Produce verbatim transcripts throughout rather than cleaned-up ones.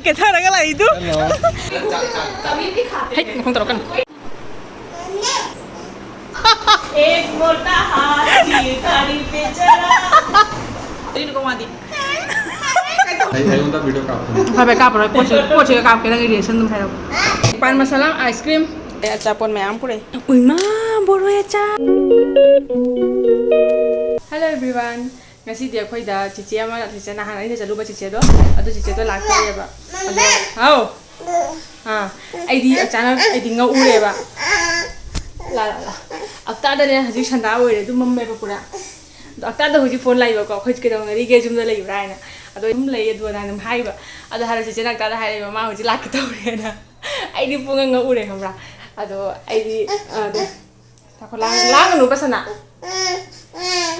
ꯀꯦꯊꯔꯒ ꯂꯥꯛꯏꯗꯨ꯫ ꯍꯩꯠ, ꯃꯈꯣꯡ ꯇꯧꯔꯛꯀꯅꯨ꯫ एक मोटा हाथी थारी पे चढ़ा। ꯑꯩ, ꯑꯩꯉꯣꯟꯗ ꯚꯤꯗꯤꯑꯣ ꯀꯥꯞꯄꯣ꯫ ꯐꯔꯦ, ꯀꯥꯞꯄꯔꯣꯏ꯫ ꯄꯣꯠꯁꯦ, ꯄꯣꯠꯁꯦ ꯀꯥꯞꯀꯦ, ꯅꯪꯒꯤ ꯔꯤꯑꯦꯛꯁꯟ ꯑꯗꯨꯝ ꯍꯥꯏꯔꯛꯑꯣ꯫ ꯄꯥꯟ ꯃꯁꯥꯂꯥ, ꯑꯥꯏꯁ ꯀ꯭ꯔꯤꯝ꯫ ꯑꯦ, ꯑꯆꯥꯄꯣꯠ ꯃꯌꯥꯝ ꯄꯨꯔꯛꯑꯦ꯫ ꯎꯏꯃꯥ, ꯕꯣꯔꯣꯏ ꯑꯆꯥꯔ꯫ Hello everyone꯫ ꯉꯁꯤꯗꯤ ꯑꯩꯈꯣꯏꯗ ꯆꯤꯆꯦ ꯑꯃ, ꯆꯤꯆꯦ ꯅꯍꯥꯟ ꯑꯩꯅ ꯆꯠꯂꯨꯕ ꯆꯤꯆꯦꯗꯣ, ꯑꯗꯨ ꯆꯤꯆꯦꯗꯣ ꯂꯥꯛꯇꯣꯔꯦꯕ꯫ ꯑꯗꯣ, ꯍꯥꯎ꯫ ꯑꯥ, ꯑꯩꯗꯤ ꯑꯆꯥꯅꯛ ꯑꯩꯗꯤ ꯉꯛꯎꯔꯦꯕ꯫ ꯂꯥ, ꯂꯥ, ꯂꯥ꯫ ꯑꯞꯇꯥꯗꯅꯦ ꯍꯧꯖꯤꯛ ꯁꯟꯗꯥ ꯑꯣꯏꯔꯦ, ꯑꯗꯨꯝ ꯃꯝꯃꯦꯕ ꯄꯨꯔꯥ꯫ ꯑꯗꯣ ꯑꯞꯇꯥꯗ ꯍꯧꯖꯤꯛ ꯐꯣꯟ ꯂꯥꯛꯏꯕꯀꯣ, "ꯑꯩꯈꯣꯏ ꯀꯩꯗꯧꯅꯔꯤꯒꯦ, ꯌꯨꯝꯗ ꯂꯩꯕ꯭ꯔꯥ?" ꯍꯥꯏꯅ꯫ ꯑꯗꯣ ꯑꯗꯨꯝ ꯂꯩꯌꯦ, ꯑꯗꯨ ꯑꯗꯥ ꯑꯗꯨꯝ ꯍꯥꯏꯕ꯫ ꯑꯗꯣ ꯍꯥꯏꯔ ꯆꯤꯆꯦꯅ ꯑꯞꯇꯥꯗ ꯍꯥꯏꯔꯛꯏꯕ, "ꯃꯥ ꯍꯧꯖꯤꯛ ꯂꯥꯛꯀꯦ ꯇꯧꯔꯦꯅ"꯫ ꯑꯩꯗꯤ ꯄꯨꯡꯉꯛ ꯉꯛꯎꯔꯦ, ꯈꯪꯕ꯭ꯔꯥ? ꯑꯗꯣ ꯑꯩꯗꯤ, ꯑ, ꯑꯗꯨꯝ ꯉꯥꯏꯈꯣ, ꯂꯥꯡ-, ꯂꯥꯡꯒꯅꯨꯕ ꯁꯅꯥ꯫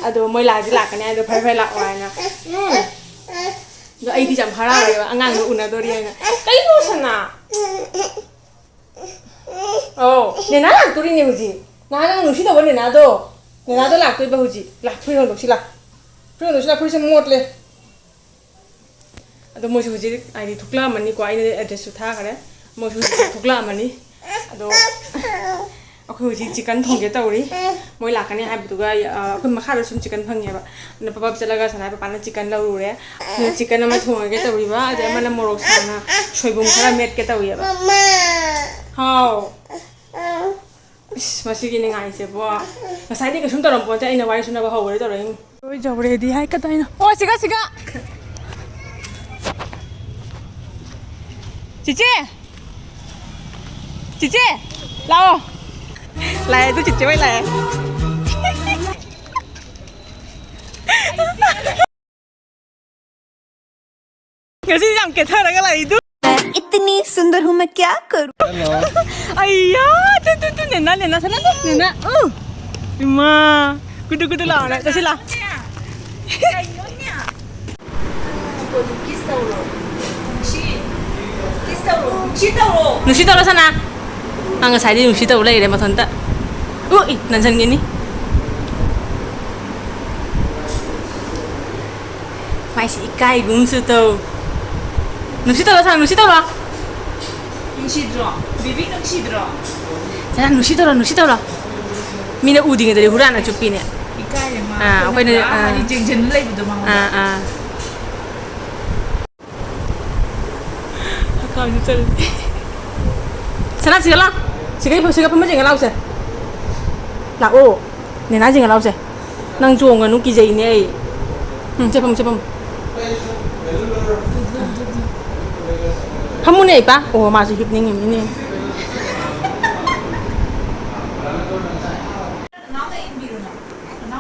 ꯑꯗꯣ ꯃꯣꯏ ꯂꯥꯛꯑꯗꯤ ꯂꯥꯛꯀꯅꯤ ꯍꯥꯏꯗꯣ, "ꯐꯔꯦ, ꯐꯔꯦ, ꯂꯥꯛꯑꯣ" ꯍꯥꯏꯅ꯫ ꯎꯝ꯫ ꯑꯗꯣ ꯑꯩꯗꯤ ꯌꯥꯝ ꯍꯔꯥꯎꯔꯦꯕ, ꯑꯉꯥꯡꯗꯣ ꯎꯅꯗꯣꯔꯤ ꯍꯥꯏꯅ꯫ ꯀꯩꯅꯣ ꯁꯅꯥ? ꯑꯧ, ꯅꯦꯅꯥ ꯂꯥꯛꯇꯣꯔꯤꯅꯦ ꯍꯧꯖꯤꯛ꯫ ꯅꯍꯥꯟ ꯅꯪ ꯅꯨꯡꯁꯤꯗꯧꯕ ꯅꯦꯅꯥꯗꯣ꯫ ꯅꯦꯅꯥꯗꯣ ꯂꯥꯛꯇꯣꯏꯕ ꯍꯧꯖꯤꯛ꯫ ꯂꯥꯛ, ꯐꯨꯔꯤꯠ ꯍꯣꯡꯗꯣꯛꯁꯤ, ꯂꯥꯛ꯫ ꯐꯨꯔꯤꯠ ꯍꯣꯡꯗꯣꯛꯁꯤ, ꯂꯥꯛ, ꯐꯨꯔꯤꯠꯁꯦ ꯃꯣꯠꯂꯦ꯫ ꯑꯗꯣ ꯃꯣꯏꯁꯨ ꯍꯧꯖꯤꯛ ꯍꯥꯏꯗꯤ ꯊꯣꯛꯂꯛꯑꯝꯃꯅꯤꯀꯣ, ꯑꯩꯅ ꯑꯦꯗ꯭ꯔꯦꯁꯁꯨ ꯊꯥꯈ꯭ꯔꯦ꯫ ꯃꯣꯏꯁꯨ ꯍꯧꯖꯤꯛ ꯊꯣꯛꯂꯛꯑꯝꯃꯅꯤ꯫ ꯑꯗꯣ ꯑꯩꯈꯣꯏ ꯍꯧꯖꯤꯛ ꯆꯤꯛꯀꯟ ꯊꯣꯡꯒꯦ ꯇꯧꯔꯤ꯫ ꯃꯣꯏ ꯂꯥꯛꯀꯅꯤ ꯍꯥꯏꯕꯗꯨꯒ, ꯑ, ꯑꯩꯈꯣꯏ ꯃꯈꯥꯗ ꯁꯨꯝ ꯆꯤꯛꯀꯟ ꯐꯪꯉꯦꯕ꯫ ꯑꯗꯨꯅ ꯄꯞ ꯄꯞ ꯆꯠꯂꯒ ꯁꯅꯥꯏ ꯄꯄꯥꯅ ꯆꯤꯛꯀꯟ ꯂꯧꯔꯨꯔꯦ꯫ ꯑꯗꯨꯅ ꯆꯤꯛꯀꯟ ꯑꯃ ꯊꯣꯡꯉꯒꯦ ꯇꯧꯔꯤꯕ꯫ ꯑꯗꯩ ꯑꯃꯅ ꯃꯣꯔꯣꯛ ꯁꯥꯅ ꯁꯣꯏꯕꯨꯝ ꯈꯔ ꯃꯦꯠꯀꯦ ꯇꯧꯔꯤꯑꯕ꯫ ꯍꯥꯎ꯫ ꯏꯁ, ꯃꯁꯤꯒꯤ ꯅꯤꯡꯉꯥꯏꯁꯦꯕꯣ꯫ ꯉꯁꯥꯏꯗꯤ ꯀꯩꯁꯨꯝ ꯇꯧꯔꯝꯄꯣꯟꯇꯦ, ꯑꯩꯅ ꯋꯥꯔꯤ ꯁꯨꯅꯕ ꯍꯧꯕꯗꯩ ꯇꯧꯔꯛꯏꯅꯤ꯫ ꯂꯣꯏꯖꯧꯔꯦꯗꯤ ꯍꯥꯏ, ꯀꯗꯥꯏꯅꯣ? ꯑꯣ, ꯁꯤꯒ, ꯁꯤꯒ꯫ ꯆꯤꯆꯦ! ꯆꯤꯆꯦ! ꯂꯥꯛꯑꯣ꯫ ꯂꯥꯛꯑꯦ, ꯑꯗꯨ ꯆꯤꯆꯦ ꯍꯣꯏ ꯂꯥꯛꯑꯦ꯫ ꯉꯁꯤꯗꯤ ꯌꯥꯝ ꯀꯦꯊꯔꯒ ꯂꯥꯛꯏꯗꯨ꯫ इतनी सुंदर हूँ मैं क्या करूँ? ꯑꯩꯌꯥ, ꯇꯨ, ꯇꯨ, ꯇꯨ, ꯅꯦꯅꯥ, ꯅꯦꯅꯥ, ꯁꯅꯥ, ꯅꯦꯅꯥ, ꯎ꯫ ꯏꯃꯥ, ꯀꯨꯇꯨ, ꯀꯨꯇꯨ ꯂꯥꯎꯔꯦ꯫ ꯆꯠꯁꯤ ꯂꯥꯎ꯫ ꯅꯨꯡꯁꯤ ꯇꯧꯔꯣ, ꯁꯅꯥ꯫ ꯑ, ꯉꯁꯥꯏꯗꯤ ꯅꯨꯡꯁꯤ ꯇꯧ ꯂꯩꯔꯦ ꯃꯊꯟꯇ꯫ ꯎ, ꯏ, ꯅꯟꯁꯟꯒꯤꯅꯤ꯫ ꯃꯥꯏꯁꯤ ꯏꯀꯥꯏꯒꯨꯝꯁꯨ ꯇꯧ꯫ ꯅꯨꯡꯁꯤ ꯇꯧꯔꯣ, ꯁꯅꯥ, ꯅꯨꯡꯁꯤ ꯇꯧꯔꯣ꯫ ꯅꯨꯡꯁꯤꯗ꯭ꯔꯣ? ꯕꯤꯕꯤ ꯅꯨꯡꯁꯤꯗ꯭ꯔꯣ? ꯁꯅꯥ, ꯅꯨꯡꯁꯤ ꯇꯧꯔꯣ, ꯅꯨꯡꯁꯤ ꯇꯧꯔꯣ꯫ ꯃꯤꯅ ꯎꯗ꯭ꯔꯤꯉꯩꯗꯗꯤ ꯍꯨꯔꯥꯟꯅ ꯆꯨꯞꯄꯤꯅꯦ꯫ ꯏꯀꯥꯏꯔꯦ ꯃꯥ꯫ ꯑꯥ, ꯑꯩꯈꯣꯏꯅ, ꯑꯩꯈꯣꯏꯅ, ꯑꯥ, ꯑꯥ꯫ ꯃꯥꯗꯤ ꯌꯦꯡꯁꯤꯟꯕ ꯂꯩꯕꯗꯣ ꯃꯉꯣꯟꯗ꯫ ꯑꯥ, ꯑꯥ꯫ ꯍꯛꯀꯥꯝꯁꯨ ꯆꯜꯂꯤ꯫ ꯁꯅꯥ, ꯁꯤꯒ ꯂꯥꯎ꯫ ꯁꯤꯒ, ꯁꯤꯒ ꯐꯝꯃ ꯌꯦꯡꯉ ꯂꯥꯎꯁꯦ꯫ ꯂꯥꯛꯑꯣ꯫ ꯅꯦꯅꯥ ꯌꯦꯡꯉ ꯂꯥꯎꯁꯦ꯫ ꯅꯪ ꯆꯣꯡꯒꯅꯨ, ꯀꯤꯖꯩꯅꯦ ꯑꯩ꯫ ꯎꯝ, ꯁꯦ ꯐꯝꯃꯨ, ꯁꯦ ꯐꯝꯃꯨ꯫ ꯐꯝꯃꯨꯅꯦ, ꯏꯄꯥ꯫ ꯑꯣ, ꯃꯥꯁꯨ ꯍꯤꯞꯅꯤꯡꯉꯤꯃꯤꯅꯦ꯫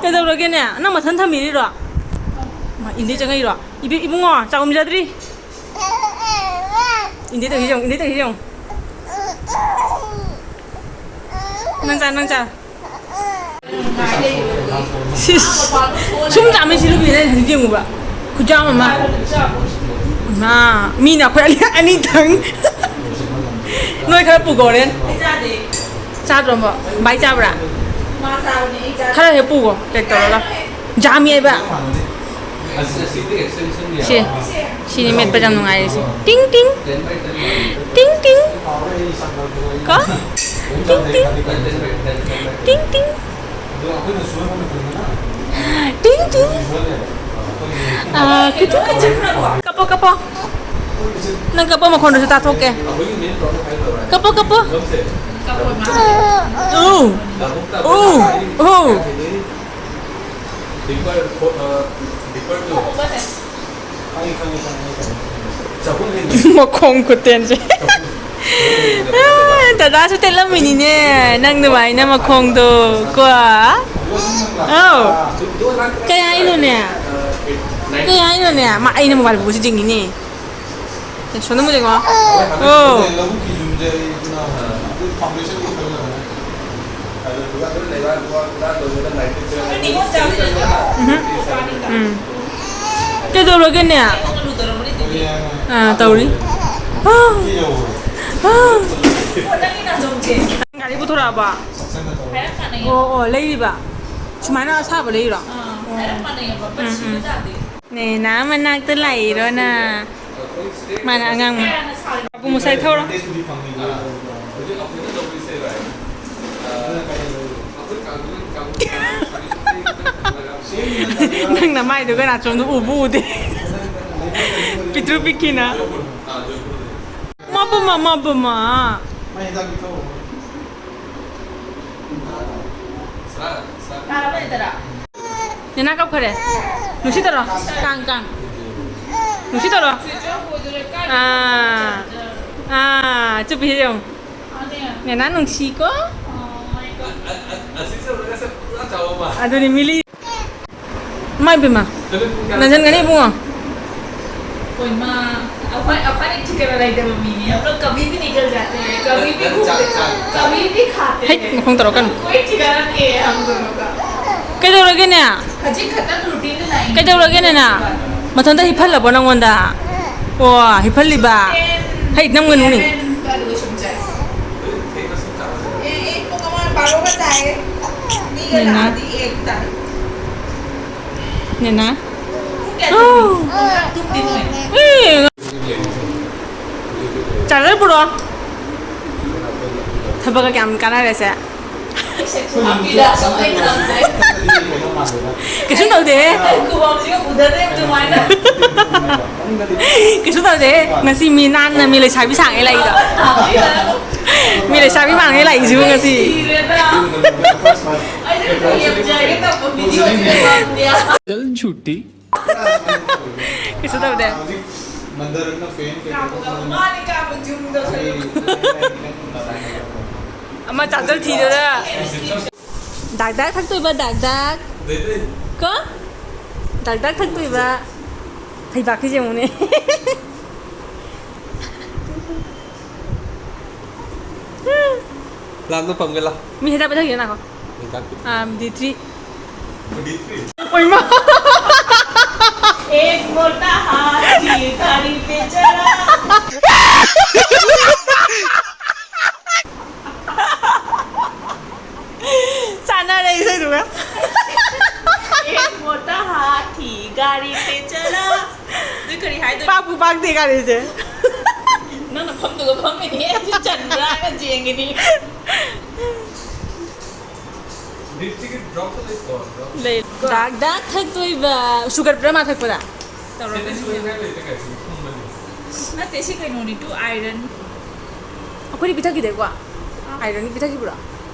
ꯀꯩꯗꯧꯔꯒꯦꯅꯦ? ꯅꯪ ꯃꯊꯟ ꯊꯝꯕꯤꯔꯤꯔꯣ? ꯃꯥ ꯏꯟꯗꯤ ꯆꯪꯉꯛꯏꯔꯣ? ꯏꯕꯤ-, ꯏꯕꯨꯡꯉꯣ, ꯆꯥꯛ ꯎꯝꯖꯗ꯭ꯔꯤ? ꯏꯟꯗꯤ ꯇꯧꯔꯤꯁꯦ ꯌꯦꯡꯉꯨ, ꯏꯟꯗꯤ ꯇꯧꯔꯤꯁꯦ ꯌꯦꯡꯉꯨ꯫ ꯅꯪ ꯆꯥ, ꯅꯪ ꯆꯥ꯫ ꯁꯤꯁ꯫ ꯁꯨꯝ ꯆꯥꯝꯃꯤ ꯁꯤ ꯅꯨꯄꯤꯁꯦ ꯍꯧꯖꯤꯛ ꯌꯦꯡꯉꯨꯕ꯫ ꯈꯨꯆꯥꯝ ꯑꯃ꯫ ꯏꯃꯥ, ꯃꯤꯅ ꯑꯩꯈꯣꯏ ꯑꯅꯤ, ꯑꯅꯤꯇꯪ꯫ ꯅꯣꯏ ꯈꯔ ꯄꯨꯒꯣ ꯍꯣꯔꯦꯟ꯫ ꯆꯥꯗ꯭ꯔꯣ ꯑꯃꯨꯛ? ꯚꯥꯏ ꯆꯥꯕ꯭ꯔꯥ? ꯈꯔ ꯍꯦꯛ ꯄꯨꯒꯣ, pack ꯇꯧꯔꯒ꯫ ꯖꯥꯝ ꯌꯩꯕ꯫ ꯁꯤ, ꯁꯤꯅꯤ ꯃꯦꯠꯄ ꯌꯥꯝ ꯅꯨꯡꯉꯥꯏꯔꯤꯁꯦ꯫ ꯇꯤꯡ ꯇꯤꯡ꯫ ꯇꯤꯡ ꯇꯤꯡ꯫ ꯀꯣ? ꯇꯤꯡ ꯇꯤꯡ꯫ ꯇꯤꯡ ꯇꯤꯡ꯫ ꯇꯤꯡ ꯇꯤꯡ꯫ ꯑꯥ, ꯀꯨꯇꯨ ꯀꯨꯇꯨ꯫ ꯀꯞꯄꯣ, ꯀꯞꯄꯣ꯫ ꯅꯪ ꯀꯞꯄ ꯃꯈꯣꯟꯗꯨꯁꯨ ꯇꯥꯊꯣꯛꯀꯦ꯫ ꯀꯞꯄꯣ, ꯀꯞꯄꯣ꯫ ꯎ꯫ ꯎ꯫ ꯎ꯫ ꯗꯤꯝꯄꯜ, ꯐꯣ-, ꯑ, ꯗꯤꯝꯄꯜꯗꯣ꯫ ꯈꯪꯉꯤ, ꯈꯪꯉꯤ, ꯈꯪꯉꯤ, ꯈꯪꯉꯤ꯫ ꯆꯍꯨꯝ ꯍꯦꯟꯕ꯫ ꯃꯈꯣꯡ ꯈꯨꯇꯦꯟꯁꯦ꯫ ꯆꯍꯨꯝ꯫ ꯑ, ꯗꯗꯥꯁꯨ ꯇꯦꯜꯂꯝꯃꯤꯅꯤꯅꯦ, ꯅꯪ ꯑꯗꯨꯃꯥꯏꯅ ꯃꯈꯣꯡꯗꯣ, ꯀꯣ? ꯑꯧ꯫ ꯀꯩ ꯍꯥꯏꯅꯣꯅꯦ? ꯀꯩ ꯍꯥꯏꯅꯣꯅꯦ? ꯃꯥ, ꯑꯩꯅ ꯃꯣꯕꯥꯏꯜ ꯄꯨꯕꯁꯤ ꯆꯤꯡꯉꯤꯅꯦ꯫ ꯑꯦ, ꯁꯣꯝꯗ ꯑꯃꯨꯛ ꯌꯦꯡꯉꯣ꯫ ꯑꯣ꯫ ꯂꯧꯕꯨꯛꯀꯤ ꯌꯨꯝꯁꯦ ꯑꯩ ꯐꯥꯎꯟꯗꯦꯁꯟꯒꯤ ꯈꯜꯂꯒꯅꯦ꯫ ꯎꯝ꯫ ꯎꯝ꯫ ꯀꯩꯗꯧꯔꯒꯦꯅꯦ? ꯑꯥ, ꯇꯧꯔꯤ꯫ ꯑꯥ꯫ ꯑꯥ꯫ ꯒꯥꯔꯤ ꯄꯨꯊꯣꯔꯛꯑꯕ? ꯑꯣ, ꯑꯣ, ꯂꯩꯔꯤꯕ? ꯁꯨꯃꯥꯏꯅ ꯑꯁꯥꯕ ꯂꯩꯔꯤꯔꯣ? ꯑꯣ꯫ ꯎꯝ, ꯎꯝ꯫ ꯅꯦꯅꯥ ꯃꯅꯥꯛꯇ ꯂꯥꯛꯏꯔꯣ ꯅꯪ? ꯃꯥꯅ ꯑꯉꯥꯡ ꯑꯃ꯫ ꯑꯕꯨ ꯃꯁꯥꯏ ꯊꯧꯔꯣ꯫ ꯅꯪ ꯅꯃꯥꯏꯗꯨꯒ ꯅꯥꯆꯣꯝꯗꯣ ꯎꯕꯨ ꯎꯗꯦ꯫ ꯄꯤꯛꯇ꯭ꯔꯨ ꯄꯤꯛꯈꯤꯅ꯫ ꯃꯥꯕꯨꯃ, ꯃꯥꯕꯨꯃ꯫ ꯅꯦꯅꯥ ꯀꯞꯈꯔꯦ꯫ ꯅꯨꯡꯁꯤ ꯇꯧꯔꯣ꯫ ꯀꯥꯡ, ꯀꯥꯡ꯫ ꯅꯨꯡꯁꯤ ꯇꯧꯔꯣ꯫ ꯑꯥ꯫ ꯑꯥ, ꯆꯨꯞꯄꯤꯁꯦ ꯌꯦꯡꯉꯨ꯫ ꯅꯦꯅꯥ ꯅꯨꯡꯁꯤꯀꯣ? ꯑꯗꯨꯅꯤ ꯃꯤꯂꯤ꯫ ꯏꯃꯥ ꯏꯕꯦꯝꯃ꯫ ꯅꯟꯖꯟꯒꯅꯤ ꯏꯕꯨꯡꯉꯣ꯫ कोई माँ, अपन, अपन एक ठिकाना नहीं दे मम्मी ने, हम लोग कभी भी निकल जाते हैं, कभी भी घूमते हैं, कभी भी खाते हैं। ꯍꯩꯠ, ꯃꯈꯣꯡ ꯇꯧꯔꯛꯀꯅꯨ꯫ कोई ठिकाना नहीं है हम दोनों का। ꯀꯩꯗꯧꯔꯒꯦꯅꯦ? ꯍꯧꯖꯤꯛ ꯈꯛꯇꯪ routine ꯂꯥꯛꯏ꯫ ꯀꯩꯗꯧꯔꯒꯦꯅꯦ ꯅꯪ? ꯃꯊꯟꯇ ꯍꯤꯞꯍꯜꯂꯕꯣ ꯅꯪꯉꯣꯟꯗ? ꯑꯣ, ꯍꯤꯞꯍꯜꯂꯤꯕ꯫ ꯍꯩꯠ, ꯅꯪꯒꯅꯨꯅꯦ꯫ ꯑꯦ, ꯑꯦ, ꯄꯨꯡ ꯑꯃ ꯕꯥꯔꯣ ꯕꯖꯥꯏ꯫ ꯃꯤꯒ ꯅꯦꯅꯥ꯫ ꯂꯥꯛꯑꯗꯤ ꯑꯦꯛ ꯇꯥꯔꯦ꯫ ꯅꯦꯅꯥ꯫ ꯄꯨꯡ ꯀꯌꯥ ꯇꯨꯝꯃꯤ? ꯄꯨꯡ ꯀꯌꯥ ꯇꯨꯝꯗꯤ ꯅꯣꯏ? ꯆꯥꯔꯖꯔ ꯄꯨꯔꯛꯑꯣ꯫ ꯊꯕꯛꯀ ꯀꯌꯥꯝ ꯀꯥꯟꯅꯔꯦꯁꯦ꯫ ꯀꯩꯁꯨ ꯇꯧꯗꯦꯍꯦ꯫ ꯈꯨꯕꯝꯁꯤꯒ ꯎꯗꯗꯦ ꯑꯗꯨꯃꯥꯏꯅ꯫ ꯀꯩꯁꯨ ꯇꯧꯗꯦꯍꯦ꯫ ꯉꯁꯤ ꯃꯤ ꯅꯥꯟꯅ ꯃꯤ ꯂꯩꯁꯥꯕꯤ ꯁꯥꯡꯉꯦ ꯂꯥꯛꯏꯗꯣ꯫ ꯃꯤ ꯂꯩꯁꯥꯕꯤ ꯃꯥꯡꯉꯦ ꯂꯥꯛꯏꯁꯤꯕꯨ ꯉꯁꯤ꯫ ꯁꯤꯔꯦꯗ꯫ ꯑꯩꯁꯦ ꯌꯦꯡꯖꯒꯦ ꯇꯧꯕ videoꯁꯤꯗ ꯉꯝꯗꯦ꯫ चल झूठी। ꯀꯩꯁꯨ ꯇꯧꯗꯦ꯫ ꯍꯧꯖꯤꯛ ꯃꯟꯗꯔꯅ ꯐꯦꯟ ꯀꯩꯀꯩ ꯀꯥꯞꯄꯒ ꯃꯥꯅꯤ ꯀꯥꯞꯄ ꯖꯨꯝꯗꯣ ꯁꯔꯨꯛ꯫ ꯑꯃ ꯆꯥꯔꯖꯔ ꯊꯤꯗꯅ꯫ ꯗꯥꯛ ꯗꯥꯛ ꯊꯛꯇꯣꯏꯕ, ꯗꯥꯛ ꯗꯥꯛ꯫ ꯀꯣ? ꯗꯥꯛ ꯗꯥꯛ ꯊꯛꯇꯣꯏꯕ꯫ ꯐꯩꯕꯥꯛꯀꯤꯁꯦ ꯌꯦꯡꯉꯨꯅꯦ꯫ ꯂꯥꯝꯗꯣ ꯄꯝꯒꯦ ꯂꯥꯎ꯫ ꯃꯤ ꯍꯤꯗꯥꯛ ꯄꯤꯊꯛꯈꯤꯒꯦ ꯂꯥꯛꯈꯣ꯫ ꯍꯤꯗꯥꯛ ꯄꯤ- ꯑꯥ, ꯗꯤ ꯊ꯭ꯔꯤ꯫ D three? ꯑꯣꯏꯃꯥ! एक मोटा हाथी गाड़ी पे चढ़ा। ꯆꯥꯟꯅꯔꯦ ꯏꯁꯩꯗꯨꯒ꯫ एक मोटा हाथी गाड़ी पे चढ़ा꯫ ꯑꯗꯨ ꯀꯔꯤ ꯍꯥꯏꯗꯣꯏꯅꯣ? ꯄꯥꯛꯄꯨ ꯄꯥꯛꯇꯦ꯫ ꯒꯥꯔꯤꯁꯦ꯫ ꯅꯪꯅ ꯐꯝꯗꯨꯒ ꯐꯝꯃꯤꯅꯦ, ꯑꯩꯁꯨ ꯆꯟꯕ꯭ꯔꯥ ꯍꯥꯏꯅ ꯌꯦꯡꯉꯤꯅꯤ꯫ ꯂꯤꯞꯁꯇꯤꯛꯀꯤ ꯗ꯭ꯔꯣꯞꯁꯨ ꯂꯩꯇ꯭ꯔꯣ? ꯗ꯭ꯔꯣꯞ? ꯂꯩ꯫ ꯗꯥꯛ ꯗꯥꯛ ꯊꯛꯇꯣꯏꯕ꯫ ꯁꯨꯒꯠꯄ꯭ꯔꯥ ꯃꯥ ꯊꯛꯄꯗ? ꯁꯤꯗꯤ ꯇꯧꯔꯛꯀꯅꯤ꯫ ꯁꯨꯒꯠꯅꯤꯡꯉꯥꯏ ꯂꯩꯇꯦ ꯀꯩꯁꯨ, ꯊꯨꯝꯕꯅꯤ꯫ ꯅꯠꯇꯦ, ꯁꯤ ꯀꯩꯅꯣꯅꯤ, ꯇꯨ ꯑꯥꯏꯔꯟ꯫ ꯑꯩꯈꯣꯏꯗꯤ ꯄꯤꯊꯛꯈꯤꯗꯦꯀꯣ? ꯑꯥꯏꯔꯟꯒꯤ ꯄꯤꯊꯛꯈꯤꯕ꯭ꯔꯣ?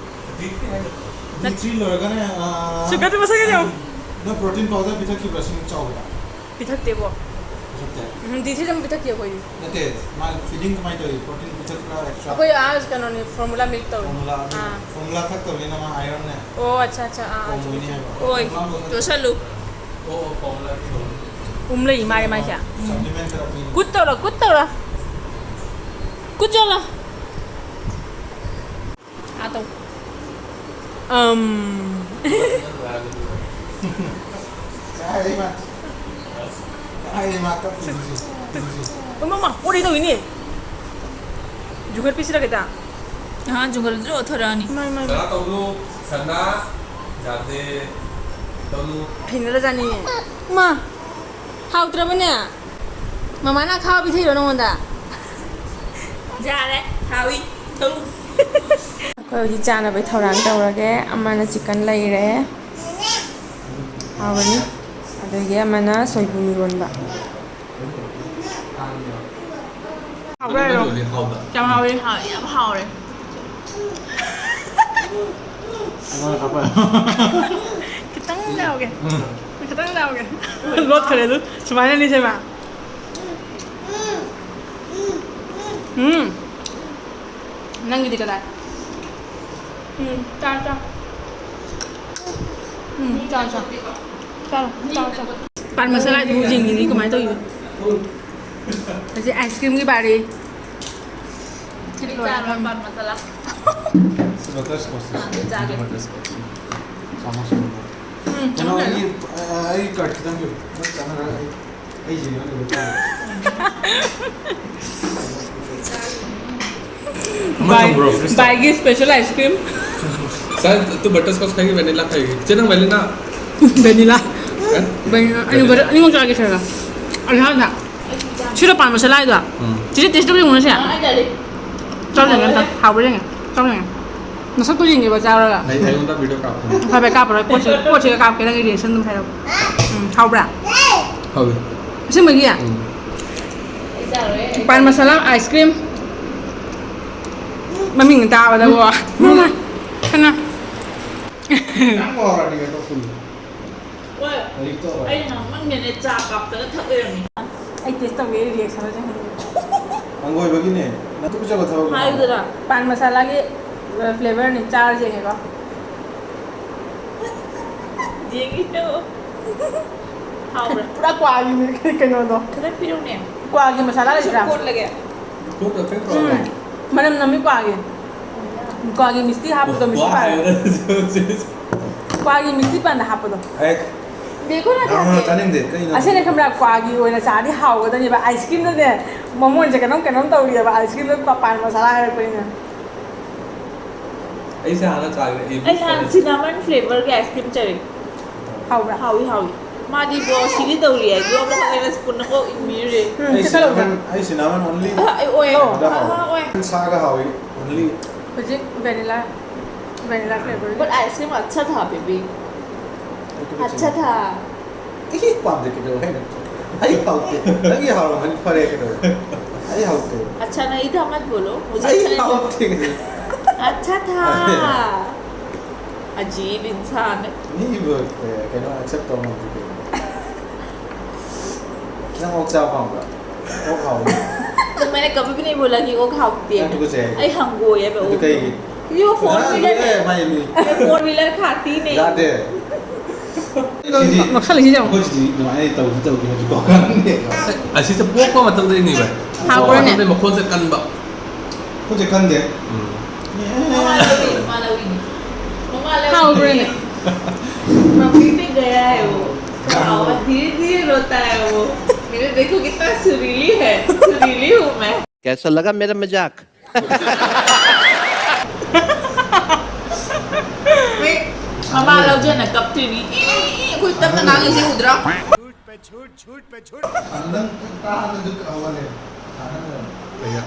ꯗꯤ ꯊ꯭ꯔꯤ ꯍꯥꯏꯅ ꯅꯠ- ꯗꯤ ꯊ꯭ꯔꯤ ꯂꯣꯏꯔꯒꯅꯦ, ꯑꯥ, ꯁꯨꯒꯠꯇꯨ ꯃꯁꯛ ꯌꯦꯡꯉꯣ꯫ ꯅꯪ ꯄ꯭ꯔꯣꯇꯤꯟ ꯄꯥꯎꯗꯔ ꯄꯤꯊꯛꯈꯤꯕ꯭ꯔꯥ ꯁꯤꯃꯨꯛ ꯆꯥꯎꯕꯗ? ꯄꯤꯊꯛꯇꯦꯕꯣ꯫ ꯄꯤꯊꯛꯇꯦ? ꯎꯝ, ꯗꯤ ꯊ꯭ꯔꯤ ꯑꯗꯨꯝ ꯄꯤꯊꯛꯇꯦ ꯑꯩꯈꯣꯏꯗꯤ꯫ ꯅꯠꯇꯦ, ꯃꯥ ꯐꯤꯗꯤꯡ ꯀꯃꯥꯏꯅ ꯇꯧꯏ? ꯄ꯭ꯔꯣꯇꯤꯟ ꯄꯤꯊꯛꯄ꯭ꯔꯥ ꯑꯦꯛꯁꯇ꯭ꯔꯥ? ꯑꯩꯈꯣꯏ ꯑꯥ ꯀꯩꯅꯣꯅꯤ, ꯐꯣꯔꯃꯨꯂꯥ ꯃꯤꯜꯛ ꯇꯧꯏ꯫ ꯐꯣꯔꯃꯨꯂꯥ ꯑꯗꯨ, ꯑꯥ꯫ ꯐꯣꯔꯃꯨꯂꯥ ꯊꯛꯇꯕꯅꯤꯅ ꯃꯥ ꯑꯥꯏꯔꯟꯅꯦ꯫ ꯑꯣ, ꯑꯠꯆꯥ, ꯑꯠꯆꯥ, ꯑꯥ, ꯑꯥ, ꯀꯣꯝ ꯆꯨꯝꯃꯤ, ꯑꯣꯏꯅꯤ ꯆꯨꯝꯃꯤ꯫ ꯍꯥꯏꯕ꯫ ꯍꯣꯏ, ꯐꯣꯔꯃꯨꯂꯥ ꯇꯣꯠꯁꯜꯂꯨ꯫ ꯑꯣ, ꯑꯣ, ꯐꯣꯔꯃꯨꯂꯥ ꯀꯩꯅꯣ꯫ ꯎꯝ ꯂꯩ ꯃꯥꯔꯦ ꯃꯥꯏꯁꯦ꯫ ꯁꯄ꯭ꯂꯤꯃꯦꯟ ꯈꯔ ꯄꯤ꯫ ꯀꯨꯠ ꯇꯧꯔꯣ, ꯀꯨꯠ ꯇꯧꯔꯣ꯫ ꯀꯨꯠ ꯆꯣꯠꯂꯣ꯫ ꯑꯥ ꯇꯧ꯫ ꯑꯝ꯫ ꯀꯥꯏꯗꯩ ꯃꯥ? ꯀꯥꯏꯗꯩ ꯃꯥ ꯀꯞꯄꯤꯗꯨꯗꯤ? ꯎꯃ, ꯃꯥ, ꯑꯣꯔꯤ ꯇꯧꯏꯅꯦ꯫ ꯖꯨꯒꯔ ꯄꯤꯁꯤꯔ ꯀꯦꯇ? ꯑꯍꯥ, ꯖꯨꯒꯔ ꯂꯣꯏ ꯑꯣꯊꯣꯔꯛꯑꯅꯤ꯫ ꯃꯥꯏ, ꯃꯥꯏ, ꯃꯥꯏ꯫ ꯁꯅꯥ ꯇꯧꯅꯨ, ꯁꯅꯥ꯫ ꯌꯥꯗꯦ꯫ ꯇꯧꯅꯨ꯫ ꯍꯩꯅꯗꯖꯥꯠꯅꯤ꯫ ꯃꯥ, ꯍꯥꯎꯇ꯭ꯔꯕꯅꯦ? ꯃꯃꯥꯅ ꯑꯈꯥꯕ ꯄꯤꯊꯛꯏꯔꯣ ꯅꯉꯣꯟꯗ? ꯌꯥꯔꯦ, ꯍꯥꯎꯏ꯫ ꯊꯛꯎ꯫ ꯑꯩꯈꯣꯏ ꯍꯧꯖꯤꯛ ꯆꯥꯅꯕꯩ ꯊꯧꯔꯥꯡ ꯇꯧꯔꯒꯦ꯫ ꯑꯃꯅ ꯆꯤꯛꯀꯟ ꯂꯩꯔꯦ꯫ ꯍꯥꯎꯔꯅꯤ꯫ ꯑꯗꯒꯤ ꯑꯃꯅ ꯁꯣꯏꯕꯨꯝ ꯏꯔꯣꯟꯕ꯫ ꯍꯥꯎꯕ꯭ꯔꯥ ꯍꯥꯏꯔꯣ? ꯌꯥꯝ ꯍꯥꯎꯋꯦ꯫ ꯍꯥꯎ-, ꯌꯥꯝ ꯍꯥꯎꯔꯦ꯫ ꯑꯩꯉꯣꯟꯗ ꯀꯥꯞꯄ꯫ ꯈꯤꯇꯪ ꯌꯥꯎꯒꯦ꯫ ꯎꯝ꯫ ꯈꯤꯇꯪ ꯌꯥꯎꯒꯦ꯫ ꯂꯣꯠꯈ꯭ꯔꯦ ꯑꯗꯨ꯫ ꯁꯨꯃꯥꯏꯅꯅꯤ ꯁꯦꯝꯕ꯫ ꯎꯝ꯫ ꯅꯪꯒꯤꯗꯤ ꯀꯗꯥꯏ? ꯎꯝ, ꯆꯥ, ꯆꯥ꯫ ꯎꯝ, ꯆꯥ, ꯆꯥ꯫ ꯆꯥꯔꯣ, ꯆꯥꯔꯣ, ꯆꯥꯔꯣ꯫ ꯄꯥꯟ ꯃꯁꯥꯂꯥꯗꯨ ꯌꯦꯡꯅꯤꯡꯉꯤ, ꯀꯃꯥꯏꯅ ꯇꯧꯔꯤꯅꯣ? ꯍꯧꯖꯤꯛ ꯑꯥꯏꯁ ꯀ꯭ꯔꯤꯝꯒꯤ ꯕꯥꯔꯤ꯫ ꯑꯩ ꯆꯥꯔꯣꯏ ꯄꯥꯟ ꯃꯁꯥꯂꯥ꯫ ꯕꯇꯔ ꯁ꯭ꯀꯣꯠꯁ꯫ ꯑꯥ, ꯑꯗꯨ ꯆꯥꯒꯦ꯫ ꯕꯇꯔ ꯁ꯭ꯀꯣꯠꯁ꯫ ꯆꯥꯃꯁ ꯑꯃ꯫ ꯎꯝ, ꯀꯩꯅꯣ, ꯆꯥꯒꯦ꯫ ꯑꯩꯒꯤ, ꯑ, ꯑꯩꯒꯤ ꯀꯥꯔꯠ ꯈꯤꯇꯪ ꯄꯤꯌꯨ꯫ ꯅꯪ ꯆꯥꯅꯔ ꯑꯩ, ꯑꯩ ꯌꯦꯡꯉ ꯂꯩꯕ ꯇꯥꯔꯦ꯫ ꯑꯃ ꯕꯥꯏ-, ꯊꯝꯕ꯭ꯔꯣ, ꯐ꯭ꯔꯤꯖꯇ? ꯕꯥꯏꯒꯤ ꯁ꯭ꯄꯦꯁꯦꯜ ꯑꯥꯏꯁ ꯀ꯭ꯔꯤꯝ꯫ ꯁꯥꯏ, ꯇꯨ ꯕꯇꯔ ꯁ꯭ꯀꯣꯠꯁ ꯈꯥꯏꯒꯤ, ꯚꯦꯅꯤꯂꯥ ꯈꯥꯏꯒꯤ꯫ ꯆꯦ, ꯅꯪ ꯚꯦꯅꯤꯂꯥ? ꯚꯦꯅꯤꯂꯥ? ꯑꯦ? ꯚꯦꯅꯤꯂꯥ꯫ ꯑꯅꯤꯃꯛ ꯆꯥꯒꯦ ꯈꯔ ꯈꯔ꯫ ꯑꯜꯍꯥꯝꯗ꯫ ꯁꯤꯔꯣ ꯄꯥꯟ ꯃꯁꯥꯂꯥ ꯍꯥꯏꯗꯣ? ꯎꯝ꯫ ꯆꯤꯆꯦ, taste ꯇꯧ ꯌꯦꯡꯉꯨꯅꯦ ꯁꯦ꯫ ꯆꯥꯎ ꯌꯦꯡꯒꯦ ꯑꯝꯇ꯫ ꯍꯥꯎꯕ꯭ꯔꯥ ꯌꯦꯡꯒꯦ꯫ ꯆꯥꯎ ꯌꯦꯡꯒꯦ꯫ ꯅꯁꯛꯇꯣ ꯌꯦꯡꯒꯦꯕ ꯆꯥꯔꯒ꯫ ꯑꯩ, ꯑꯩꯉꯣꯟꯗ video ꯀꯥꯞꯄꯣ꯫ ꯐꯕ ꯀꯥꯞꯄꯔꯣꯏ꯫ ꯄꯣꯠꯁꯤ, ꯄꯣꯠꯁꯤꯒ ꯀꯥꯞꯀꯦ, ꯅꯪꯒꯤ reaction ꯑꯗꯨꯝ ꯍꯥꯏꯔꯛꯑꯣ꯫ ꯎꯝ, ꯍꯥꯎꯕ꯭ꯔꯥ? ꯍꯥꯎꯋꯦ꯫ ꯑꯁꯦꯡꯕꯒꯤ? ꯎꯝ꯫ ꯄꯥꯟ ꯃꯁꯥꯂꯥ ice cream꯫ ꯃꯃꯤꯡ ꯇꯥꯕꯗꯕꯣ꯫ ꯃꯃꯥ, ꯀꯅꯥ? ꯅꯪ ꯍꯣꯏ, ꯑꯩ ꯉꯥꯡꯃꯟꯒꯦꯅꯦ, ꯆꯥ ꯀꯥꯞꯇꯅ ꯊꯛ ꯂꯩꯔꯝꯃꯤ꯫ ꯑꯩ taste ꯇꯧꯒꯦ, ꯑꯩ reaction ꯁꯦ ꯍꯪꯒꯦ꯫ ꯍꯪꯒꯣꯏꯕꯒꯤꯅꯦ꯫ ꯅꯪ ꯇꯨꯀꯠꯆꯕ ꯊꯕꯛ ꯍꯥꯏꯌꯨꯗꯅ꯫ ꯄꯥꯟ ꯃꯁꯥꯂꯥꯒꯤ, ꯑ, flavour ꯅꯦ, ꯆꯥꯔ ꯌꯦꯡꯉꯦꯀꯣ꯫ ꯌꯦꯡꯉꯤꯗꯣ꯫ ꯍꯥꯎꯕ꯭ꯔꯥ? ꯄꯨꯔꯥ ꯀ꯭ꯋꯥꯒꯤꯅꯦ ꯀꯩꯅꯣꯗꯣ꯫ ꯈꯤꯇꯪ ꯄꯤꯔꯛꯎꯅꯦ꯫ ꯀ꯭ꯋꯥꯒꯤ ꯃꯁꯥꯂꯥ ꯂꯩꯇ꯭ꯔꯥ? ꯀꯣꯠꯂꯒꯦ꯫ ꯀꯣꯠꯄ ꯐꯦꯡ ꯎꯝ꯫ ꯇꯧꯔꯣ꯫ ꯃꯅꯝ ꯅꯝꯃꯤ ꯀ꯭ꯋꯥꯒꯤ꯫ ꯀ꯭ꯋꯥꯒꯤ ꯃꯤꯁꯇꯤ ꯍꯥꯞꯄꯗꯣ, ꯃꯤꯁꯇꯤ ꯄꯥꯟꯗ꯫ ꯀ꯭ꯋꯥꯒꯤ ꯃꯤꯁꯇꯤ ꯄꯥꯟꯗ ꯍꯥꯞꯄꯗꯣ꯫ ꯑꯦ꯫ ꯗꯦꯈꯣ ꯅ ꯅꯪ ꯈꯥꯀꯦ꯫ ꯆꯥꯅꯤꯡꯗꯦ꯫ ꯀꯩꯅꯣ? ꯑꯁꯤꯅ ꯈꯪꯕ꯭ꯔꯥ, ꯀ꯭ꯋꯥꯒꯤ ꯑꯣꯏꯅ ꯆꯥꯔꯗꯤ ꯍꯥꯎꯒꯗꯕꯅꯦꯕ꯫ Ice cream ꯗꯅꯦ ꯃꯃꯣꯟꯁꯦ ꯀꯩꯅꯣꯝ ꯀꯩꯅꯣꯝ ꯇꯧꯔꯤꯑꯕ꯫ Ice cream ꯗ ꯀ꯭ꯋꯥ-, ꯄꯥꯟ ꯃꯁꯥꯂꯥ ꯍꯥꯏꯔꯛꯄꯅꯤꯅ꯫ ꯑꯩꯁꯦ ꯍꯥꯟꯅ ꯆꯥꯒꯦ꯫ ꯑꯩ ꯑꯩ ꯍꯥꯟꯅ ꯆꯥꯒꯦ꯫ Cinnamon flavour ꯒꯤ ice cream ꯆꯥꯔꯛꯑꯦ꯫ ꯍꯥꯎꯕ꯭ꯔꯥ? ꯍꯥꯎꯏ, ꯍꯥꯎꯏ꯫ ꯃꯥꯗꯤ ꯕꯣ ꯁꯤꯒꯦ ꯇꯧꯔꯤ ꯍꯥꯏ꯫ ꯌꯣꯝꯂꯒ ꯑꯩꯅ spoon ꯅ ꯀꯣꯛ ꯏꯟꯕꯤꯔꯨꯔꯦ꯫ ꯎꯝ, ꯑꯩ ꯆꯤꯛꯀꯗꯧꯕ꯭ꯔꯥ? Cinnamon, ꯑꯩ Cinnamon only ꯑ, ꯑꯩ ꯑꯣꯏ꯫ ꯑꯣ꯫ ꯑꯗ ꯍꯥꯎꯏ꯫ ꯑꯍꯥ, ꯑꯣꯏ꯫ ꯁꯥꯒ ꯍꯥꯎꯏ, only꯫ ꯍꯧꯖꯤꯛ vanilla, vanilla flavour ꯒꯤ꯫ But ice cream ꯑꯠꯁꯥ ꯊꯥ, baby꯫ ꯑꯗꯨꯗꯤ ꯑꯠꯁꯥ ꯆꯤꯅꯤ꯫ ꯊꯥ꯫ ꯏꯍꯤ, ꯄꯥꯝꯗꯦ, ꯀꯩꯗꯧꯔꯦ ꯍꯥꯏꯅꯣ? ꯑꯩ ꯍꯥꯎꯇꯦ꯫ ꯅꯪꯒꯤ ꯍꯥꯎꯔꯝꯃꯅꯤ, ꯐꯔꯦ, ꯀꯩꯗꯧꯔꯦ? ꯑꯩ ꯍꯥꯎꯇꯦ꯫ अच्छा नहीं था मत बोलो, मुझे अच्छा नहीं लगा। अच्छा था। अजीब इंसान है। ꯃꯤꯕꯨ, ꯑꯦ, ꯀꯩꯅꯣ accept ꯇꯧ ꯉꯝꯗꯦ ꯀꯩꯅꯣ꯫ ꯅꯪ ꯑꯣꯛ ꯆꯥꯕ ꯄꯥꯝꯕ꯭ꯔꯥ? ꯑꯣꯛ ꯍꯥꯎꯕ꯭ꯔꯥ? तो मैंने कभी भी नहीं बोला कि वो खाती है। ꯅꯪ ꯇꯨꯀꯠꯆꯩ ꯍꯥꯏꯕ꯭ꯔꯥ? ꯑꯩ ꯍꯪꯒꯣꯏ ꯍꯥꯏꯕ ꯑꯗꯨ ꯑꯣꯛ꯫ ꯀꯩꯒꯤ? क्योंकि वो four wheeler ꯅꯪ है। ꯃꯥꯏ ꯃꯤ꯫ मैं four wheeler खाती नहीं। ꯌꯥꯗꯦ꯫ ꯅꯣꯛꯁꯜꯂꯤꯁꯤ ꯌꯦꯡꯉꯣ꯫ ꯑꯩꯈꯣꯏ ꯁꯤꯗꯤ ꯑꯗꯨꯃꯥꯏꯅ ꯇꯧꯁꯤ ꯇꯧꯁꯤ ꯍꯧꯖꯤꯛ ꯀꯥꯎ ꯈꯪꯗꯦ꯫ ꯑꯁꯤꯁꯦ ꯄꯣꯛꯄ ꯃꯊꯪꯗꯩꯅꯤ ꯚꯥꯏ꯫ ꯍꯥꯎꯕ꯭ꯔꯅꯦ? ꯃꯊꯪꯗꯩ ꯃꯈꯣꯟꯁꯦ ꯀꯟꯕ꯫ ꯈꯨꯠꯁꯦ ꯀꯟꯗꯦ꯫ ꯎꯝ꯫ ꯃꯃꯥ ꯂꯧꯔꯤꯅꯦ, ꯃꯃꯥ ꯂꯧꯔꯤꯅꯦ꯫ ꯃꯃꯥ ꯂꯧꯔꯤꯅꯦ꯫ ꯍꯥꯎꯕ꯭ꯔꯅꯦ? मम्मी पे गया है वो। उसका आवाज धीरे धीरे रोता है वो। मेरे देखो कितना सुरीली है, सुरीली हूँ मैं। कैसा लगा मेरा मजाक? ꯃꯃꯥ ꯂꯧꯖꯅ ꯀꯞꯇꯣꯏꯅꯤ꯫ ꯏ, ꯏ, ꯏ, ꯑꯩꯈꯣꯏ ꯇꯞꯅ ꯉꯥꯡꯉꯤꯁꯦ ꯎꯗ꯭ꯔꯣ? ꯅꯪ ꯇꯥꯍꯟꯅꯗꯨ ꯀꯧꯍꯜꯂꯦ꯫ ꯀꯩꯒꯤ?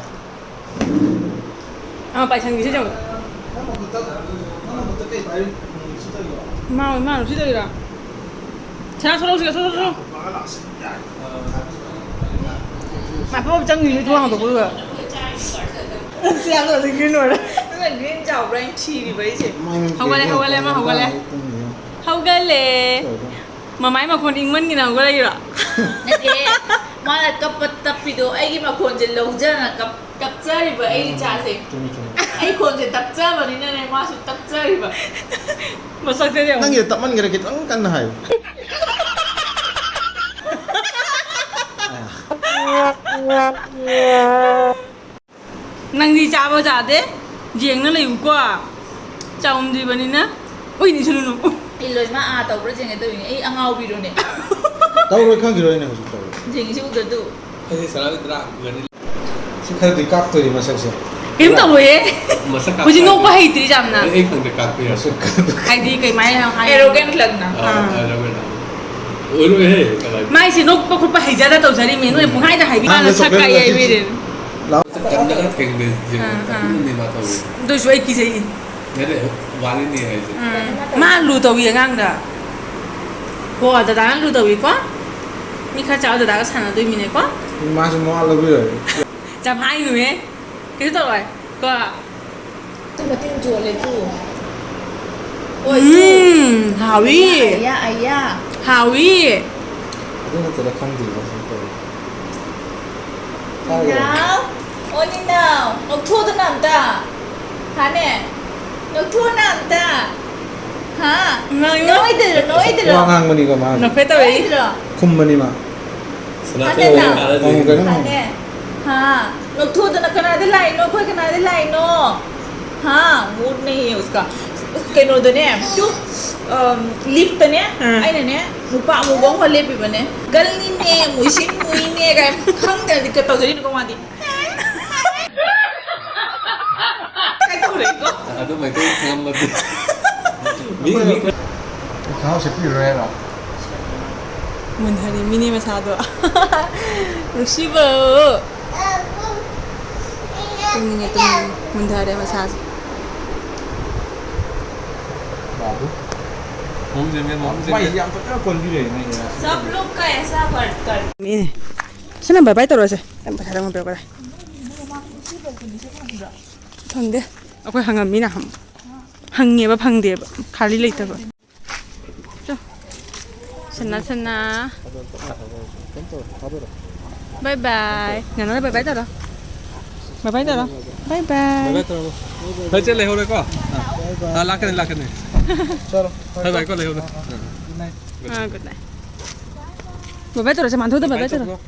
ꯑꯥ, ꯄꯥꯏꯁꯟꯈꯤꯁꯤ ꯆꯪꯉꯨ꯫ ꯅꯪ ꯃꯈꯨꯠꯇ, ꯅꯪ ꯃꯈꯨꯠꯇ ꯀꯩ ꯄꯥꯏꯔꯤ? ꯎꯝ, ꯁꯤ ꯇꯧꯔꯤꯔꯣ? ꯃꯥ, ꯃꯥ ꯁꯤ ꯇꯧꯔꯤꯔꯣ? ꯁꯅꯥ ꯊꯣꯛꯂꯛꯑꯣ, ꯁꯤꯗ ꯊꯣꯛꯂꯛꯑꯣ, ꯊꯣꯛꯂꯛꯑꯣ꯫ ꯃꯥ ꯄꯣꯞ ꯆꯪꯈꯤꯅꯤ, ꯊꯣꯡ ꯍꯥꯡꯗꯣꯛꯄꯗꯨꯗ꯫ ꯁꯤ ꯌꯥꯝ ꯅꯣꯛꯅꯤꯡꯉꯤ ꯂꯣꯏꯔꯦ꯫ ꯑꯗꯨꯅ green ꯆꯥꯎꯕ꯭ꯔꯥ ꯍꯥꯏꯅ ꯊꯤꯔꯤꯕ ꯑꯩꯁꯦ꯫ ꯍꯧꯒꯠꯂꯦ, ꯍꯧꯒꯠꯂꯦ, ꯃꯥ ꯍꯧꯒꯠꯂꯦ꯫ ꯍꯧꯒꯠꯂꯦ꯫ ꯃꯃꯥꯏ ꯃꯈꯣꯟ ꯏꯪꯃꯟꯒꯤꯅ ꯍꯧꯒꯠꯂꯛꯏꯔꯣ? ꯅꯠꯇꯦ, ꯃꯥꯅ ꯀꯞꯄ ꯇꯞꯄꯤꯗꯣ ꯑꯩꯒꯤ ꯃꯈꯣꯟꯁꯦ ꯂꯧꯖꯅ ꯀꯞ-, ꯇꯞꯆꯔꯤꯕ ꯑꯩ ꯏꯆꯥꯁꯦ꯫ ꯆꯨꯝꯃꯤ, ꯆꯨꯝꯃꯤ꯫ ꯑꯩ ꯈꯣꯟꯁꯦ ꯇꯞꯆꯕꯅꯤꯅꯅꯦ ꯃꯥꯁꯨ ꯇꯞꯆꯔꯤꯕ꯫ ꯃꯁꯛꯁꯦ ꯌꯦꯡꯉꯨ꯫ ꯅꯪꯒꯤꯗꯣ ꯇꯞꯃꯟꯈꯔꯦ, ꯈꯤꯇꯪ ꯀꯟꯅ ꯍꯥꯏꯌꯨ꯫ ꯅꯪꯗꯤ ꯆꯥꯕ ꯆꯥꯗꯦ, ꯌꯦꯡꯅ ꯂꯩꯌꯨꯀꯣ꯫ ꯆꯥꯎꯝꯗ꯭ꯔꯤꯕꯅꯤꯅ꯫ ꯎꯏꯅꯤ ꯁꯨꯅꯨ꯫ ꯑꯩ ꯂꯣꯏꯃꯛ ꯑꯥ ꯇꯧꯕ꯭ꯔꯥ ꯌꯦꯡꯒꯦ ꯇꯧꯔꯤꯅꯦ꯫ ꯑꯩ ꯑꯉꯥꯎꯕꯤꯔꯣꯅꯦ? ꯇꯧꯔꯣꯏ ꯈꯪꯈꯤꯔꯣꯏ ꯑꯩꯅ ꯍꯧꯖꯤꯛ ꯇꯧꯔꯣꯏ꯫ ꯌꯦꯡꯉꯤꯁꯤ ꯎꯗ꯭ꯔꯗꯨ꯫ ꯑꯩꯁꯦ ꯁꯅꯥ ꯂꯤꯛꯇ꯭ꯔꯥ ꯎꯒꯅꯤ꯫ ꯁꯤ ꯈꯔꯗꯤ ꯀꯥꯞꯇꯣꯏꯅꯤ ꯃꯁꯛꯁꯦ꯫ ꯀꯩꯝ ꯇꯧꯔꯣꯏꯍꯦ꯫ ꯃꯁꯛ ꯍꯧꯖꯤꯛ ꯀꯥꯞꯄ ꯅꯣꯛꯄ ꯍꯩꯇ꯭ꯔꯤ ꯌꯥꯝꯅ꯫ ꯑꯩ, ꯑꯩ ꯈꯪꯗꯦ ꯀꯥꯞꯄ ꯌꯥꯏ꯫ ꯃꯁꯛ ꯀꯥꯞꯄ ꯍꯥꯏꯗꯤ ꯀꯩꯃꯥꯏꯅ ꯍꯥꯏ-, arrogant ꯂꯪꯅ꯫ ꯑꯥ, ꯑꯥ꯫ Arrogant꯫ ꯑꯣꯏꯔꯣꯏꯍꯦ, ꯀꯅꯥꯒꯤ? ꯃꯥꯏꯁꯦ ꯅꯣꯛꯄ ꯈꯣꯠꯄ ꯍꯩꯖꯗ ꯇꯧꯖꯔꯤꯃꯤ꯫ ꯅꯣꯏ ꯄꯨꯡꯍꯥꯏꯗ ꯍꯥꯏꯕꯤ꯫ ꯃꯥꯅ ꯃꯥꯅ ꯁꯛ ꯀꯥꯏ ꯁꯛꯀꯥꯏ ꯌꯥꯏꯕꯤꯔꯦ꯫ ꯀꯟꯗꯒ ꯊꯦꯡꯅꯩꯁꯦ ꯑꯥ, ꯑꯥ꯫ ꯀꯟꯅꯅꯦ ꯃꯥ ꯇꯧꯔꯤꯁꯦ꯫ ꯑꯗꯨꯏꯁꯨ ꯑꯩ ꯀꯤꯖꯩ꯫ ꯅꯠꯇꯦ, ꯋꯥꯔꯤꯅꯤ ꯍꯥꯏꯁꯦ꯫ ꯎꯝ꯫ ꯃꯥ ꯂꯨ ꯇꯧꯏ ꯑꯉꯥꯡꯗ꯫ ꯀꯣ, ꯗꯗꯥꯅ ꯂꯨ ꯇꯧꯏꯀꯣ꯫ ꯃꯤ ꯈꯔ ꯆꯥꯎ ꯗꯗꯥꯒ ꯁꯥꯟꯅꯗꯣꯏꯃꯤꯅꯦꯀꯣ꯫ ꯃꯥꯁꯨ ꯃꯋꯥ ꯂꯧꯕꯤꯔꯣꯏ꯫ ꯌꯥꯝ ꯍꯥꯏꯅꯨꯍꯦ꯫ ꯀꯩꯁꯨ ꯇꯧꯔꯣꯏ꯫ ꯀꯣ꯫ ꯇꯨ ꯃꯇꯤꯟ ꯆꯣꯠꯂꯦ ꯇꯨ꯫ ꯑꯣꯏ, ꯇꯨ꯫ ꯎꯝ, ꯍꯥꯎꯏ꯫ ꯑꯌꯥ, ꯑꯌꯥ, ꯑꯌꯥ꯫ ꯍꯥꯎꯏ꯫ ꯑꯗꯨ ꯅꯠꯇ꯭ꯔ ꯈꯪꯗ꯭ꯔꯤꯕ ꯁꯤ ꯇꯧꯔꯤ꯫ ꯅꯤꯅꯥꯎ, ꯑꯣ ꯅꯤꯅꯥꯎ, ꯅꯣꯛꯊꯣꯛꯑꯣꯗꯅ ꯑꯝꯇ꯫ ꯍꯥꯅꯦ? ꯅꯣꯛꯊꯣꯛꯑꯣꯅ ꯑꯝꯇ꯫ ꯍꯥ? ꯉꯥꯡꯉꯣ꯫ ꯅꯣꯏꯗ꯭ꯔꯣ, ꯅꯣꯏꯗ꯭ꯔꯣ? ꯋꯥ ꯉꯥꯡꯕꯅꯤꯀꯣ ꯃꯥ꯫ ꯅꯣꯛꯐꯦꯠ ꯇꯧꯔꯛꯏ꯫ ꯅꯣꯏꯗ꯭ꯔꯣ? ꯈꯨꯝꯕꯅꯤ ꯃꯥ꯫ ꯁꯅꯥꯊꯣꯏ ꯍꯥꯅꯦ? ꯀꯩꯅꯣ ꯍꯥꯡꯉꯦ꯫ ꯍꯥꯅꯦ? ꯍꯥ? ꯅꯣꯛꯊꯣꯛꯑꯣꯗꯅ ꯀꯅꯥꯗ ꯂꯥꯛꯏꯅꯣ? ꯑꯩꯈꯣꯏ ꯀꯅꯥꯗ ꯂꯥꯛꯏꯅꯣ? ꯍꯥ? Mood नहीं है उसका। ꯀꯩꯅꯣꯗꯅꯦ, ꯇꯨ, ꯑꯝ, lift ꯇꯅꯦ, ꯑꯥ꯫ ꯑꯩꯅꯅꯦ, ꯅꯨꯄꯥ ꯑꯃꯨꯕ ꯑꯃꯈꯛ ꯂꯦꯞꯄꯤꯕꯅꯦ꯫ ꯒꯜꯅꯤꯅꯦ, ꯃꯨꯏꯁꯤꯟ ꯃꯨꯏꯅꯦ ꯀꯥꯏ ꯈꯪꯗ꯭ꯔꯗꯤ ꯀꯩ ꯇꯧꯖꯔꯤꯅꯣ ꯃꯥꯗꯤ? ꯀꯩ ꯇꯧꯔꯤꯅꯣ? ꯑꯗꯨ ꯃꯩꯇꯩ ꯈꯪꯉꯝꯃꯗꯤ꯫ ꯃꯤ, ꯃꯤ ꯈꯪꯍꯥꯎ ꯁꯦꯠꯄꯤꯔꯣꯏ ꯍꯥꯏꯔꯣ? ꯃꯨꯟꯊꯔꯤ ꯃꯤꯅꯦ ꯃꯁꯥꯗꯣ꯫ ꯅꯨꯡꯁꯤꯕ꯫ ꯇꯨꯝꯅꯤꯡꯉꯦ, ꯇꯨꯝꯅꯤꯡꯉꯦ꯫ ꯃꯨꯟꯊꯔꯦ ꯃꯁꯥꯁꯦ꯫ ꯕꯥꯕꯨ꯫ ꯃꯑꯣꯡꯁꯦ ꯃꯦꯟ ꯃꯑꯣꯡꯁꯦ ꯃꯩꯁꯦ ꯃꯦꯟ꯫ ꯌꯥꯝ ꯐꯖꯅ ꯀꯣꯟꯕꯤꯔꯦ ꯅꯪꯒꯤ ꯉꯁꯤ꯫ सब लोग का ऐसा वर्क कर। ꯃꯤꯅꯦ꯫ ꯁꯤꯅ ꯕꯥꯏ ꯕꯥꯏ ꯇꯧꯔꯁꯦ꯫ ꯌꯥꯝ ꯄꯩꯁꯥꯗ ꯑꯃꯨꯛ ꯄꯤꯔꯛꯀꯗꯥꯏ꯫ ꯐꯪꯗꯦ꯫ ꯑꯩꯈꯣꯏ ꯍꯪꯉꯝꯃꯤꯅ ꯍꯪ-, ꯍꯪꯉꯦꯕ ꯐꯪꯗꯦꯕ꯫ ꯈꯥꯂꯤ ꯂꯩꯇꯕ꯫ ꯆꯣ꯫ ꯁꯅꯥ, ꯁꯅꯥ꯫ ꯕꯥꯏ ꯕꯥꯏ꯫ ꯅꯅꯥꯗ ꯕꯥꯏ ꯕꯥꯏ ꯇꯧꯔꯣ꯫ ꯕꯥꯏ ꯕꯥꯏ ꯇꯧꯔꯣ꯫ ꯕꯥꯏ ꯕꯥꯏ꯫ ꯕꯥꯏ ꯕꯥꯏ ꯇꯧꯔꯣ꯫ ꯑꯥ꯫ ꯑꯥ, ꯂꯥꯛꯀꯅꯤ, ꯂꯥꯛꯀꯅꯤ꯫ ꯆꯠꯂꯣ꯫ ꯕꯥꯏ ꯕꯥꯏ ꯀꯣ, ꯂꯩꯍꯧꯔꯣ꯫ ꯑꯥ꯫ ꯑꯥ, good night꯫ ꯕꯥꯏ ꯕꯥꯏ ꯇꯧꯔꯣ, ꯁꯦ, ꯃꯥꯟꯊꯣꯛꯇ ꯕꯥꯏ ꯕꯥꯏ ꯇꯧꯔꯣ꯫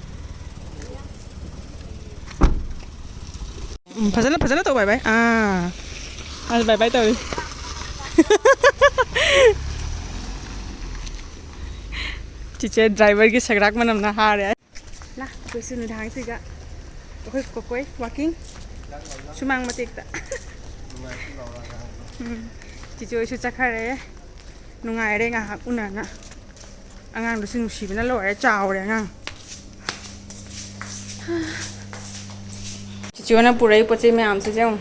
ꯎꯝ, ꯐꯖꯅ, ꯐꯖꯅ ꯇꯧ, ꯕꯥꯏ ꯕꯥꯏ꯫ ꯑꯥ꯫ ꯑꯁ, ꯕꯥꯏ ꯕꯥꯏ ꯇꯧꯔꯤ꯫ ꯆꯤꯆꯦ driverꯒꯤ ꯁꯒ꯭ꯔꯥꯛ ꯃꯅꯝꯅ ꯍꯥꯔꯦ꯫ ꯂꯥ, ꯑꯩꯈꯣꯏꯁꯨ ꯅꯨꯡꯗꯥꯡꯁꯤꯒ ꯑꯩꯈꯣꯏ ꯀꯣꯀꯣꯏ walking ꯁꯨꯃꯥꯡ ꯃꯇꯦꯛꯇ꯫ ꯎꯝ꯫ ꯆꯤꯆꯦ ꯍꯣꯏꯁꯨ ꯆꯠꯈꯔꯦ꯫ ꯅꯨꯡꯉꯥꯏꯔꯦ ꯉꯥꯏꯍꯥꯛ ꯎꯅꯅ꯫ ꯑꯉꯥꯡꯗꯨꯁꯨ ꯅꯨꯡꯁꯤꯕꯅ ꯂꯣꯏꯔꯦ, ꯆꯥꯎꯔꯦ ꯑꯉꯥꯡ꯫ ꯆꯤꯆꯦ ꯍꯣꯏꯅ ꯄꯨꯔꯛꯏ ꯄꯣꯠ ꯆꯩ ꯃꯌꯥꯝꯁꯤꯁꯨ ꯌꯦꯡꯉꯨ꯫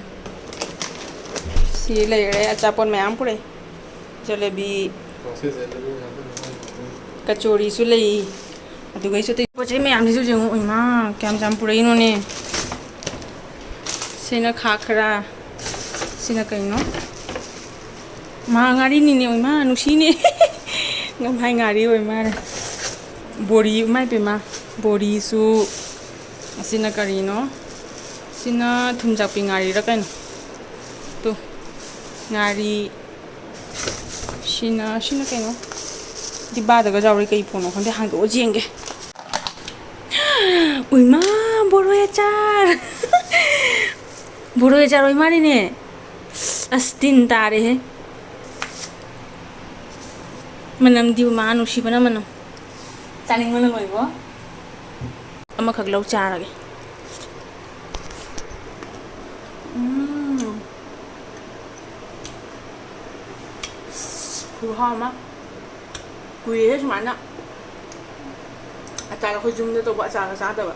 ꯁꯤ ꯂꯩꯔꯦ, ꯑꯆꯥꯄꯣꯠ ꯃꯌꯥꯝ ꯄꯨꯔꯛꯏ꯫ ꯖꯦꯂꯦꯕꯤ꯫ ꯉꯁꯤ ꯖꯦꯂꯦꯕꯤ ꯉꯥꯛꯇꯅꯤ ꯃꯣꯏ ꯄꯨꯔꯛꯏ꯫ ꯀꯆꯣꯔꯤꯁꯨ ꯂꯩ꯫ ꯑꯗꯨꯒꯩꯁꯨ ꯑꯇꯩ ꯄꯣꯠ ꯆꯩ ꯃꯌꯥꯝꯁꯤꯁꯨ ꯌꯦꯡꯉꯨ꯫ ꯏꯃꯥ, ꯀꯌꯥꯝ ꯌꯥꯝ ꯄꯨꯔꯛꯏꯅꯣꯅꯦ꯫ ꯁꯤꯅ ꯈꯥꯈ꯭ꯔꯥ꯫ ꯁꯤꯅ ꯀꯩꯅꯣ? ꯃꯥ ꯉꯥꯔꯤꯅꯤꯅꯦ, ꯏꯃꯥ, ꯅꯨꯡꯁꯤꯅꯦ꯫ ꯉꯝꯍꯥꯏ ꯉꯥꯔꯤ ꯑꯣꯏ ꯃꯥꯜꯂꯦ꯫ ꯕꯣꯔꯤ, ꯏꯃꯥꯏ ꯄꯦꯝꯃ꯫ ꯕꯣꯔꯤꯁꯨ꯫ ꯑꯁꯤꯅ ꯀꯔꯤꯅꯣ? ꯁꯤꯅ ꯊꯨꯝꯖꯥꯛꯄꯤ ꯉꯥꯔꯤꯔ ꯀꯩꯅꯣ? ꯇꯨ꯫ ꯉꯥꯔꯤ꯫ ꯁꯤꯅ, ꯁꯤꯅ ꯀꯩꯅꯣ? ꯗꯤꯕꯥꯗꯒ ꯌꯥꯎꯔꯤ, ꯀꯩ ꯄꯣꯠꯅꯣ ꯈꯪꯗꯦ, ꯍꯥꯡꯗꯣꯛꯑ ꯌꯦꯡꯒꯦ꯫ ꯎꯏꯃꯥ, ꯕꯣꯔꯣꯏ ꯑꯆꯥꯔ! ꯕꯣꯔꯣꯏ ꯑꯆꯥꯔ ꯑꯣꯏ ꯃꯥꯜꯂꯤꯅꯦ꯫ ꯑꯁ, ꯇꯤꯟ ꯇꯥꯔꯦꯍꯦ꯫ ꯃꯅꯝꯗꯤ ꯎꯏꯃꯥ, ꯅꯨꯡꯁꯤꯕꯅ ꯃꯅꯝ꯫ ꯆꯥꯅꯤꯡꯕꯅ ꯂꯣꯏꯕꯣ꯫ ꯑꯃꯈꯛ ꯂꯧ ꯆꯥꯔꯒꯦ꯫ ꯎꯝ꯫ ꯈꯨꯍꯥꯎ ꯑꯃ꯫ ꯀꯨꯏꯔꯦꯍꯦ ꯁꯨꯃꯥꯏꯅ꯫ ꯆꯥꯔ ꯑꯩꯈꯣꯏ ꯌꯨꯝꯗ ꯇꯧꯕ ꯑꯆꯥꯔꯒ ꯆꯥꯗꯕ꯫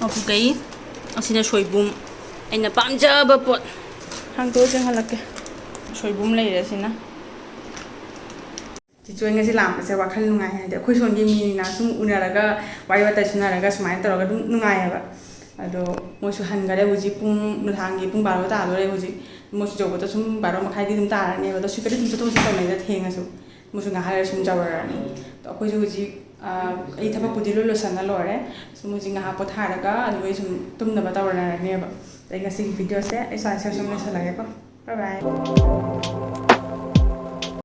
ꯑꯣꯀꯦ, ꯑꯁꯤꯅ ꯁꯣꯏꯕꯨꯝ, ꯑꯩꯅ ꯄꯥꯝꯖꯕ ꯄꯣꯠ꯫ ꯍꯥꯡꯗꯣꯛꯑ ꯆꯪꯍꯜꯂꯛꯀꯦ꯫ ꯁꯣꯏꯕꯨꯝ ꯂꯩꯔꯦ ꯑꯁꯤꯅ꯫ ꯆꯤꯆꯣꯏ ꯉꯁꯤ ꯂꯥꯛꯄꯁꯦ ꯋꯥꯈꯜ ꯅꯨꯡꯉꯥꯏ, ꯍꯥꯏꯗꯤ ꯑꯩꯈꯣꯏ ꯁꯣꯝꯒꯤ ꯃꯤꯅꯤꯅ ꯁꯨꯝ ꯎꯅꯔꯒ ꯋꯥꯔꯤ ꯋꯥꯇꯥꯏ ꯁꯨꯅꯔꯒ ꯁꯨꯃꯥꯏꯅ ꯇꯧꯔꯒ ꯑꯗꯨꯝ ꯅꯨꯡꯉꯥꯏꯌꯦꯕ꯫ ꯑꯗꯣ ꯃꯣꯏꯁꯨ ꯍꯟꯈꯔꯦ ꯍꯧꯖꯤꯛ, ꯄꯨꯡ ꯅꯨꯡꯗꯥꯡꯒꯤ ꯄꯨꯡ ꯕꯥꯔꯣ ꯇꯥꯗꯣꯔꯦ ꯍꯧꯖꯤꯛ꯫ ꯃꯣꯏꯁꯨ ꯌꯧꯕꯗ ꯁꯨꯝ ꯕꯥꯔꯣ ꯃꯈꯥꯏꯗꯤ ꯑꯗꯨꯝ ꯇꯥꯔꯅꯦꯕ꯫ ꯑꯗꯣ ꯁꯤꯗꯗꯤ ꯑꯗꯨꯝ ꯆꯠꯊꯣꯛ ꯆꯠꯁꯤꯟ ꯇꯧꯅꯩꯗ ꯊꯦꯡꯉꯁꯨ꯫ ꯃꯣꯏꯁꯨ ꯉꯥꯏꯍꯥꯛ ꯂꯩꯔ ꯁꯨꯝ ꯌꯧꯔꯛꯑꯅꯤ꯫ ꯑꯗꯣ ꯑꯩꯈꯣꯏꯁꯨ ꯍꯧꯖꯤꯛ, ꯑꯥ, ꯑꯩ ꯊꯕꯛꯄꯨꯗꯤ ꯂꯣꯏ ꯂꯣꯏꯁꯟꯅ ꯂꯣꯏꯔꯦ꯫ ꯁꯨꯝ ꯍꯧꯖꯤꯛ ꯉꯥꯏꯍꯥꯛ ꯄꯣꯊꯥꯔꯒ ꯑꯗꯨꯒ ꯑꯩ ꯁꯨꯝ ꯇꯨꯝꯅꯕ ꯇꯧꯔꯅꯔꯅꯦꯕ꯫ ꯑꯗꯩ ꯉꯁꯤꯒꯤ ꯚꯤꯗꯤꯑꯣꯁꯦ ꯑꯩ ꯁ꯭ꯋꯥꯏ ꯁ꯭ꯋꯥꯏ ꯁꯨꯝ ꯂꯣꯏꯁꯜꯂꯒꯦꯀꯣ꯫ Bye bye.